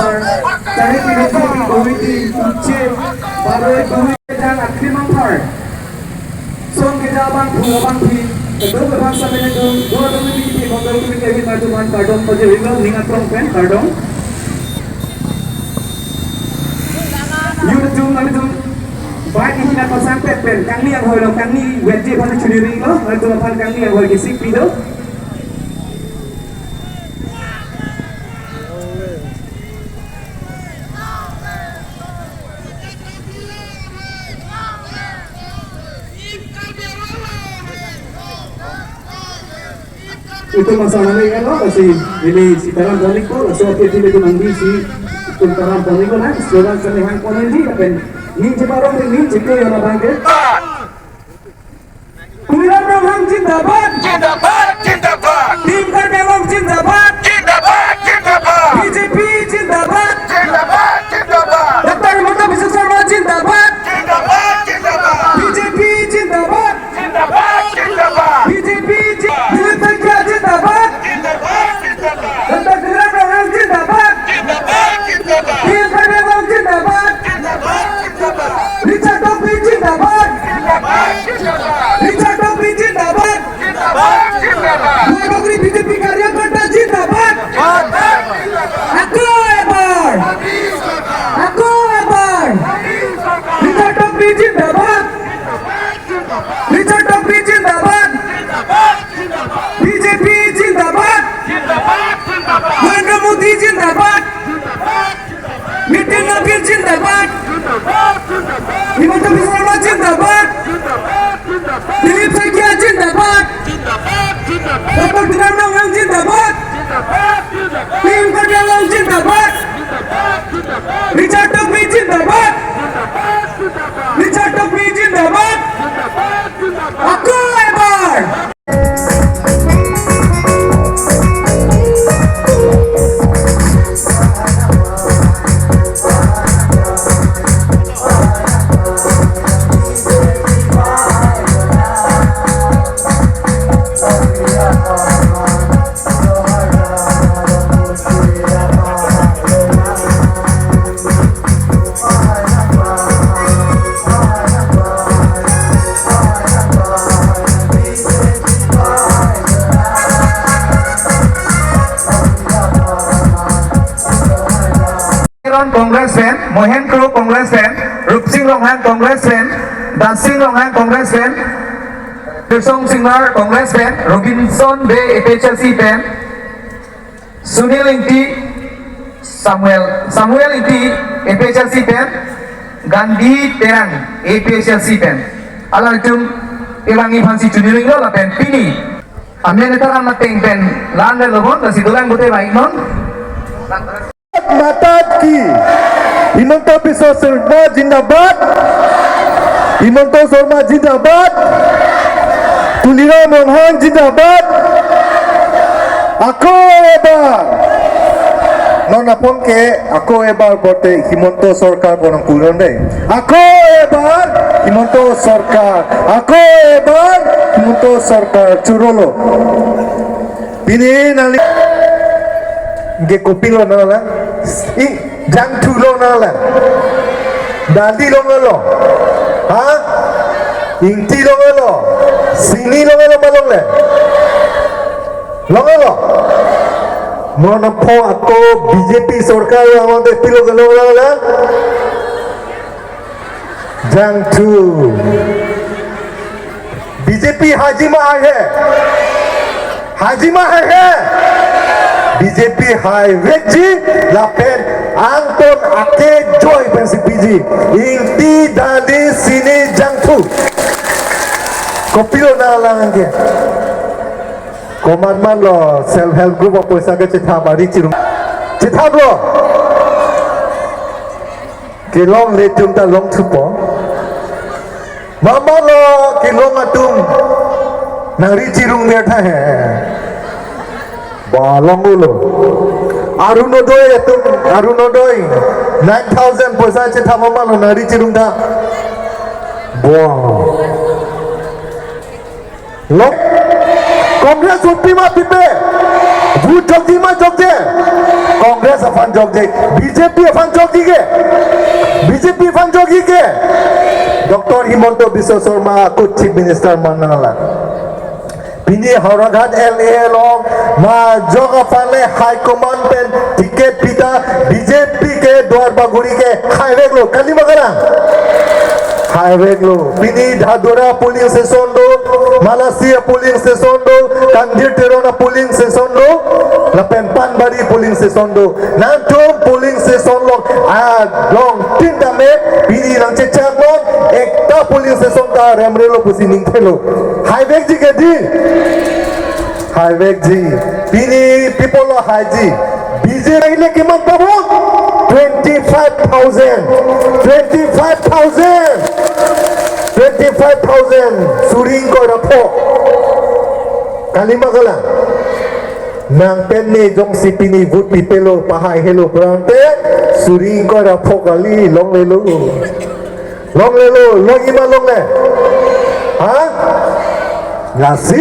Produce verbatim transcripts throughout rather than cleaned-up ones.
Charity Committee, Chief, Baroi Committee, dan Akrimang Park. Song keja abang, phu abang phi, kedua abang sampai itu, dua abang phi, phi, phi, phi, phi, phi, pardon, pardon, pardon, pardon, pardon. Yun jung, yun jung. Baik, ini nak pasang pet pen. Kangni anghoi lo, kangni wetji aphan churi ring lo, yun jung aphan kangni anghoi kisik pido. Itum masa mana ya lo, si ini Sitaram Poniko, laso api api itu mandi si Sitaram Poniko na, slogan kami hang konen di, apa ni, cepat orang ni, cepat yang abang ke. Tuliram Ronghang zindabad. Zindabad, zindabad. Team Karbi Anglong zindabad. Zindabad, zindabad. B J P zindabad. Zindabad, zindabad. Doctor Himanta Biswa Sarma zindabad. Zindabad, zindabad. B J P zindabad. Zindabad, zindabad. B J P zi-, Dilip Saikia zindabad. Zindabad, zindabad. Doctor Tuliram Ronghang zindabad. Zindabad, zindabad. Team Karbi Anglong zindabad. Zindabad, zindabad. Richard Tokbi zindabad. Zindabad, zindabad. Richard Tokbi zindabad. Zindabad, zindabad. Luar Bagori B J P karyakarta zindabad. Zindabad, zindabad. Ako ebar. Ako ebar. Richard Tokbi zindabad. Richard Tokbi zindabad. B J P zindabad. Narendra Modi zindabad. Nitin Nabin zindabad. Himanta Biswa Sarma zindabad. Dilip Saikia zindabad. Doctor Tuliram Ronghang zindabad. Team Karbi Anglong zindabad. Richard Tokbi zindabad. Richard Tokbi zindabad. Ako ebar. Kiran Congress pen, Mohen Kro Congress pen, Rupsing Ronghang Congress pen, Dansing Ronghang Congress pen, Tirsong Singnar Congress pen, Robinson Bey A P H L C pen, Sunil Ingti, Samuel, Samuel Ingti, A P H L C pen, Gandhi Terang, A P H L C pen. Alanglitum, ilang iphan si churi ring lo lapen pini. Amen eta ram ateng pen, lan le lobon, lasi dolang bote baik non. Mata ki. Himanta Biswa Sarma zindabad. Himanta Sarma zindabad. Tuliram Ronghang zindabad. Ako ebar. Non apon ke ako ebar bote Himanta Sarkar bonong kulon dei. Ako ebar Himanta Sarkar. Ako ebar Himanta Sarkar churolo. Pini nangli ke kopilo nanglang. I jangthu lo nanglang. Dali lo ngalo. Ha? Ingti lo ngalo. Sini lo ngalo malong le. Lo ngalo. Monopo ako B J P sorkar yang ante pilo ngalo nanglang. Jangthu. B J P hajima hai hai. Hajima hai hai. B J P hai vekji lapen angton ake joi pensi piji. Ingti dali sini jangthu. Kopilo nanglang ke. Komat man lo self help group apoisa kechethap ari chirum. Chethap lo. Kelongle atum ta longthupo. Mama lo kelong atum nangri chirung ber tha he. Ba longlo. Arunodoi atum, Arunodoi nine thousand poisa chethap mama lo nangri chirung tha. Bo. Lo. Congress upi ma pipe. Vote jokji ma jokje. Congress aphan jokji, B J P aphan jokji ke? B J P aphan jokji ke? Doctor Himanta Biswa Sarma ako Chief Minister man nanglang. Pini Howraghat L A along majok aphan le High Command pen ticket pita B J P ke Duar Bagori ke haiveklo, kali ma kalang? Haiveklo. Pini Dhadora polling station do, Malasi polling station do, Kandir Teron polling station do, lapen Panbari polling station do. Nangtum polling station along adong tin tame pini nangchechak non, ekta polling station ta remrelo pusi ningthelo. Haivekji ke dei? Haivekji. Pini people lo haiji. B J P le kiman pabon? Twenty-five thousand. Twenty-five thousand. Twenty-five thousand. Suri ingkoi ra pho. Kali ma kalang? Nang pen ne jongsi pini vote pipelo, pahai helo prang te, suri ingkoi ra pho kali, longlelo. Longlelo, longji ma longle? Ha? Lasi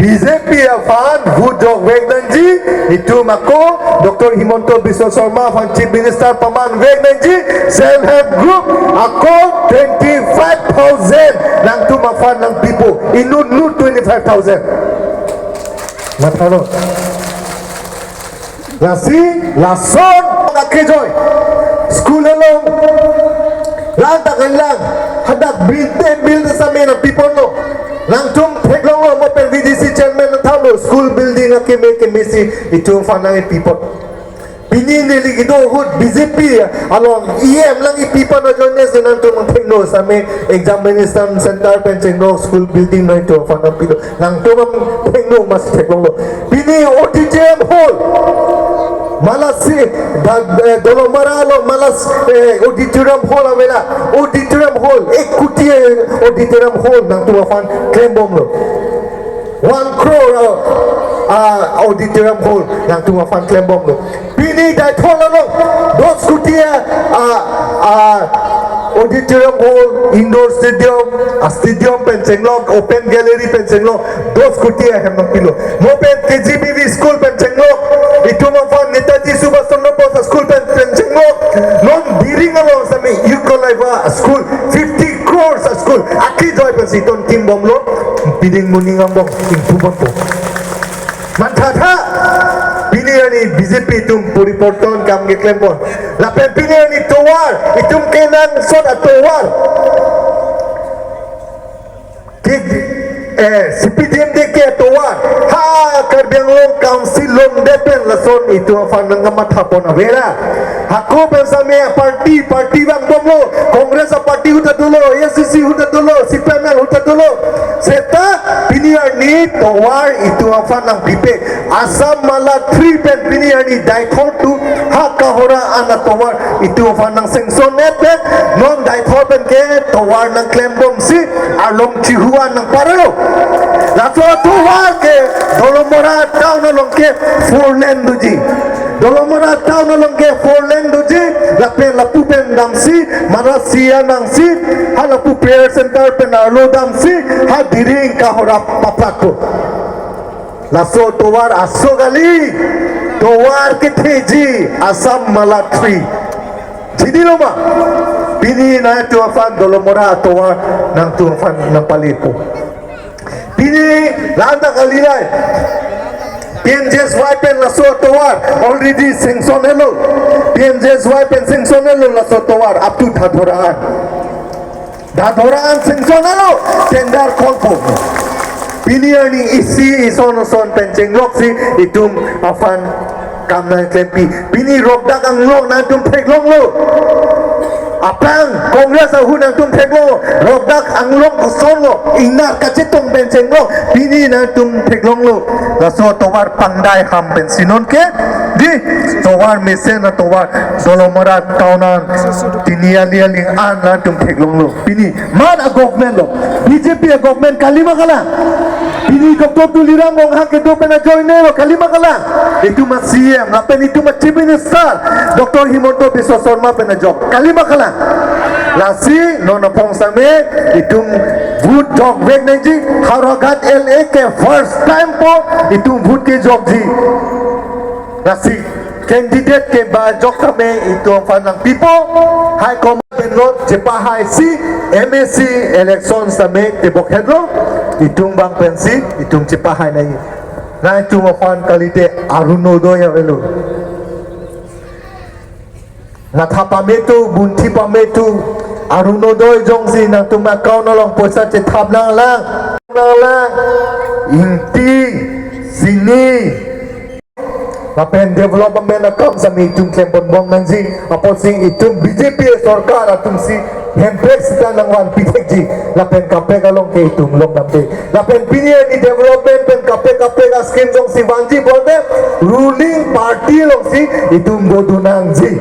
B J P aphan vote jokvek nangji, itum ako Doctor Himanta Biswa Sarma aphan Chief Minister pamanvek nangji, self help group ako twenty-five thousand nangtum aphan nangpipo, inut nut twenty-five thousand. Matha non. Lasi, lason akejoi. School along. Lang ta kan lang. Hadak bill te bill te same nangpiponlo. Nangtum theklonglo, mo pen V D C chairman nangthanlo. School building akeme keme si itum aphan nangpipon. Pini neli kedo ahut B J P along E M lang ipipan ajoine si nangtum nangthengno same examination center pen chengno school building nangtum aphan nangpilo. Nangtum nangthengno mas theklonglo. Pini auditorium hall. Malasi, da, eh, Dolamara along Malas, eh, auditorium hall avela. Auditorium hall, ek kuti, eh, auditorium hall nangtum aphan klembomlo. One crore, uh, uh, auditorium hall nangtum aphan klembomlo. Pini Deithor along dos kuti, uh, uh, auditorium hall, indoor stadium, uh, stadium pen chenglok, open gallery pen chenglok, dos kuti ahem nangpilo. Mo pen K G B V school pen chenglok, itum aphan Netaji Subhash Chandra Bose school pen, pen chenglok, non Diring along same Eco Life school, fifty crores school, akejoi pen si ton kimbomlo, piding muning ambong ingpu bompo. Mantha tha, pini arni B J P atum poriporton kam keklempon. Lapen pini arni tovar, itum kenangsot atovar. Ke, eh, C P D M D K tovar. Ha, Karbi Anglong Council longdet pen lason itum aphan nangkamathapon avera. Hako pen same party, party vangbomlo, Congress a party ahut ta dolo, A I C C ahut ta dolo, C P I M L ahut ta dolo. Seta pini arni tovar itum aphan nangpipe. Assam Mala three pen pini arni Deithor to ha Kohora an atovar itum aphan nang sanction-et pen non Deithor pen ke tovar nangklembomsi arlong chihu an nangparlo. Laso atovar ke Dolamara town along ke four lane doji. Dolamara town along ke four lane doji, lapen lapu pen damsi, Malasi anangsi, ha lapu prayer center pen arlo damsi, ha Diring Kohora paplakpo. Laso tovar aso kali, tovar ketheji, Assam Mala three. Chinilo ma? Pini nangtum aphan Dolamara tovar nangtum aphan nangpalepo. Pini la-an ta kali lai. P M G S Y pen laso tovar already sanction helo. P M G S Y pen sanction helo laso tovar up to Dhadora an. Dhadora an sanction helo, tender call po. Pini arni isi ison ison pen chengloksi itum aphan kam nangklempi. Pini Rokdak Anglong nangtum theklonglo. Aphrang Congress ahut nangtum theklonglo. Rokdak Anglong kosonlo. Ingnar kachetong pen chenglong. Pini nangtum theklonglo. Laso tovar pangdai ham pensi non ke. Dei, tovar mesen atovar. Dolamara town an. Tiniali aling an nangtum theklonglo. Pini man a government lo. B J P a government kali ma kalang? Pini Doctor Tuliram Ronghang kedo pen ajoine lo, kali ma kalang? Itum a C M, lapen itum a Chief Minister, Doctor Himanta Biswa Sarma pen ajok, kali ma kalang? Lasi non aphrang same itum vote jokvek nangji, Howraghat L A ke first time po itum vote kejokji. Lasi Candidate ke ba jok tame itum aphan nangpipo, High Command pen not chepahaisi, M A C election tame tebok hetlo, itum bang pensi itum chepahai nai. Na itum aphan kalite Arunodoi avelo. Natha pame tu, bunthi pame tu, Arunodoi jongsi nangtum account along poisa chethap nanglang, nanglang, ingti, sini, lapen development akam sami itum klem ponbom nangji, apotsi itum B J P sorkar atumsi hempek sita nangvanpi thekji, lapen kaprek along ke itum long namde. Lapen pini arni development pen kaprek kaprek a-scheme jongsi vanji bonde, ruling party alongsi itum dodun nangji.